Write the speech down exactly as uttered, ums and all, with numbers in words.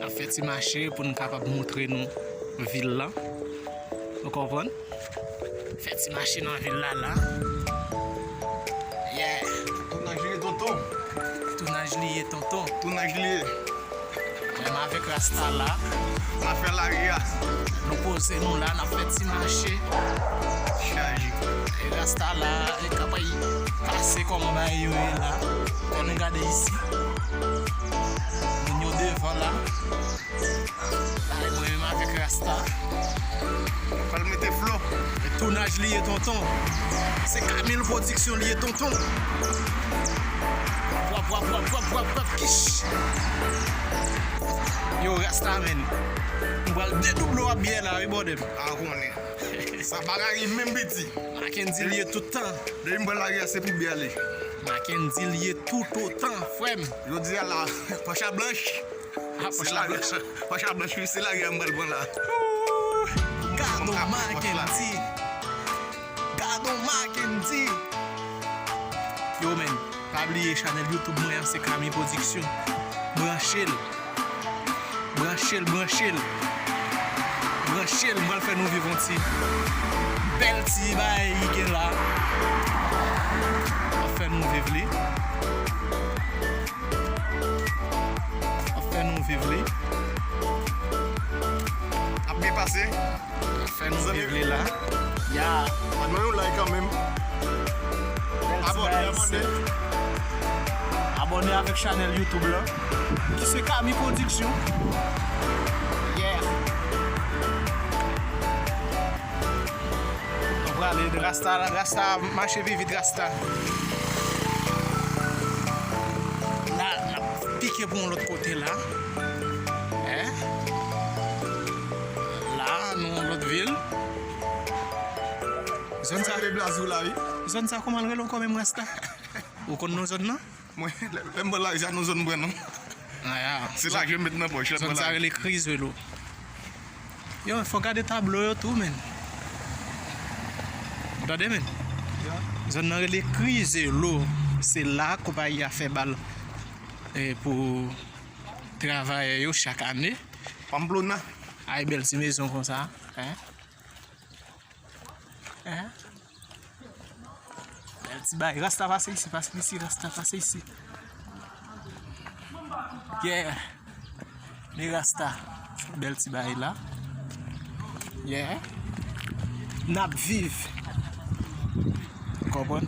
N ap fè ti mache pou n kapab montre nou vil la. Ou konprann? Fè ti mache nan vil la la. Yeah. Tounaj li ye, tonton. Tounaj li ye, tonton. Tounaj li ye. Menm avèk Rasta la. N ap fè lari a. Nou poze nou la, n ap fè ti mache. Chaje. E Rasta la, e kapay pase kòman bagay yo ye la. Fò nou gade isi. Moun yo devan la. Bagay mwen menm avèk Rasta. Pral mete flo. E tounaj li ye, tonton. Se Camille Production li ye, tonton. Wap, wap, wap, wap, wap, wap, kich. Yo, Rasta, men. M pral dedouble w ap byen la, wi, bòdè m. A konnen. Sa pa ka rive menm piti. Mackendy li ye tout tan. Depi m pran lari a, se pou byen ale. Mackendy li ye tout otan, frè m. Jodi a la, panch a blanch. Ah, panch la blanch. Panch la blanch, wi, se lari a m pral pran la. Gadon Mackendy. Gadon Mackendy. Yo, men, pa bliye chanèl YouTube mwen an, se Kami Production. Branche l. Branche l, branche l. Branche l, m pral fè nou viv yon ti bèl ti bagay ki gen la. M ap fè nou viv li. Ap fè nou viv li. Ap byen pase. Ap fè nou viv li la. Ya. Ban nou yon like kanmenm. Abòne, abòne. Abòne avèk chanèl YouTube la. Ki se Kami Production. Yeah. Nou prale, Rasta, Rasta, mache pi vit, Rasta. La, n ap pike pou yon lòt kote la. Hein? La, nou yon lòt vil. Zòn sa, sa rele Blazou la, wi. Zòn sa, kòman l rele ankò menm, Rasta? Ou konn non zòn nan? Mwen, lè, lè m pran lari a, nou zòn mwen non. Ah, ya. Se lari m met nan pòch, lè m pran lari. Zòn sa rele Krizelo. Yo, fò gade tablo yo tou, men. Ou tande, men? Ya. Zòn nan rele Krizelo. Se la konpayi a fè bal, eh, pou travayè yo chak ane. Pamplona. Ay, bèl ti mezon konsa, hein? Hein? Bèl ti bay. Rasta pase isi, pase isi, Rasta pase isi. Yeah. Men Rasta. Bèl ti bay la. Yeah. N ap viv. Ou konprann?